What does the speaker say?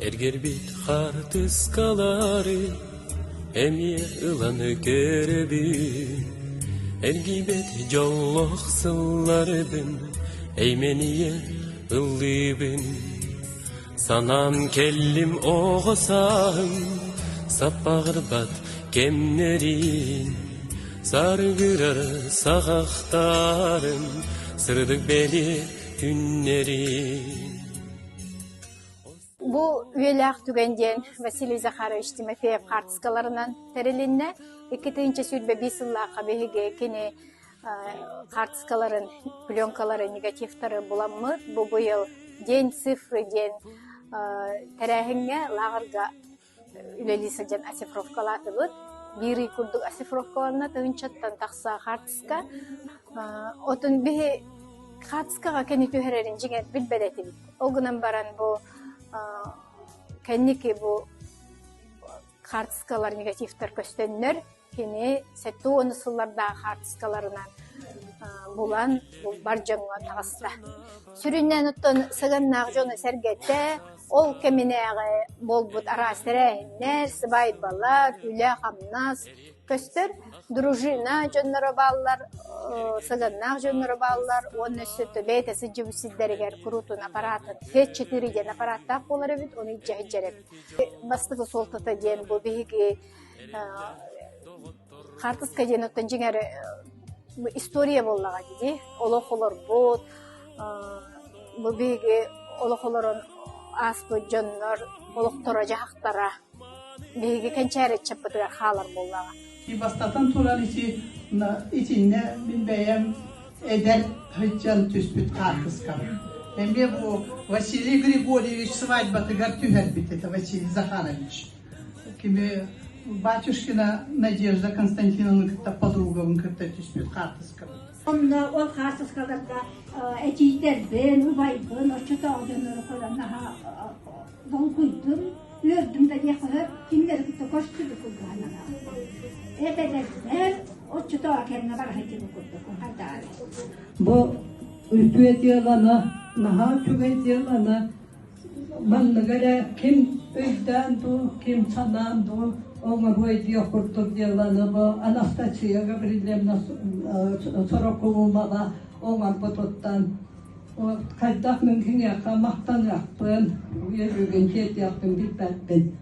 Эргэрбит хаартыскалары эмиэ ылан көрөбүн, Эргийбэт дьоллоох сылларбын эймэнийэ ыллыыбын. Санаан кэллим оҕо сааһым саппаҕырбат кэмнэрин, Саргырар саҕахтарым сырдык бэлиэ күннэрин. Бу үйэлээх түгэн диэн Василий Захарович Тимофеев хаартыскаларынан тэрилиннэ. 2025 сыллаахха биһиги кини хаартыскаларын, пленкалары, негативтары буламмыт. Бу быйыл «День цифры» диэн тэрээһиҥҥэ лааҕырга үлэлии сылдьан оцифровкалаатыбыт. Биир ый курдук оцифровкаланна, тыһыынчаттан тахса хаартыска. Отун биһи хаартыскаҕа кини түһэрэрин дьиҥэр билбэт этибит. Ол гынан баран бу кэнники бу хаартыскалар негативтар көстөннөр, кини 70 сыллардаах хаартыскаларынан булан бар дьоҥҥо таҕыста. Сүрүннээн оттон сыганнаах дьону сэргэтэ, ол кэминээҕи буолбут араас тэрээһиннэр, сыбаайбалар, үлэ-хамнас көстөр. Дружина дьонноро бааллар, сыганнаах дьонноро бааллар уонна өссө бэйэтэ сылдьыбыт сирдэригэр куруутун аппараатын Х4 диэн аппарааттаах буолар эбит, ону илдьэ сылдьар эбит. Бастакы суолтата диэн бу биһиги хаартыска диэн оттон дьиҥэр история буоллаҕа дии, олох олорбут, бу биһиги олох олорон ааспыт дьоннор олохторо-дьаһахтара биһиги кэнчээри ыччаппытыгар хаалар буоллаҕа. Бастатан туран ити итиннэ мин бэйэм эдэр сылдьан түспүт хаартыскам. Эмиэ бу Василий Григорьевич свадьбатыгар түһэрбит этэ Василий Захарович. Кими Батюшкина Надежда Константиновна кытта подругабын кытта түспүт хаартыскабыт. Онно ол хаартыскаларга эдьиийдэрбин, убайбын, оччотооҕу дьоннору көрөн наһаа долгуйдум, үөрдүм да диэххэ сөп, кинилэри кытта көрсүбүт курдук Эбэлэрбэр оччотооҕу кэмҥэ бара сылдьыбыт курдук хайдаҕай. Бу үтүө дьыаланы, наһаа үчүгэй дьыаланы Манныгы эрэ ким өйдөөн дуу, ким санаан дуу оҥоруой диэх курдук дьыаланы бу Анастасия Гаврильевна Сорокулова оҥорбутуттан хайдах мин киниэхэ махтаныахпын, үөрүүгүн тиэрдиэхпин билбэппин.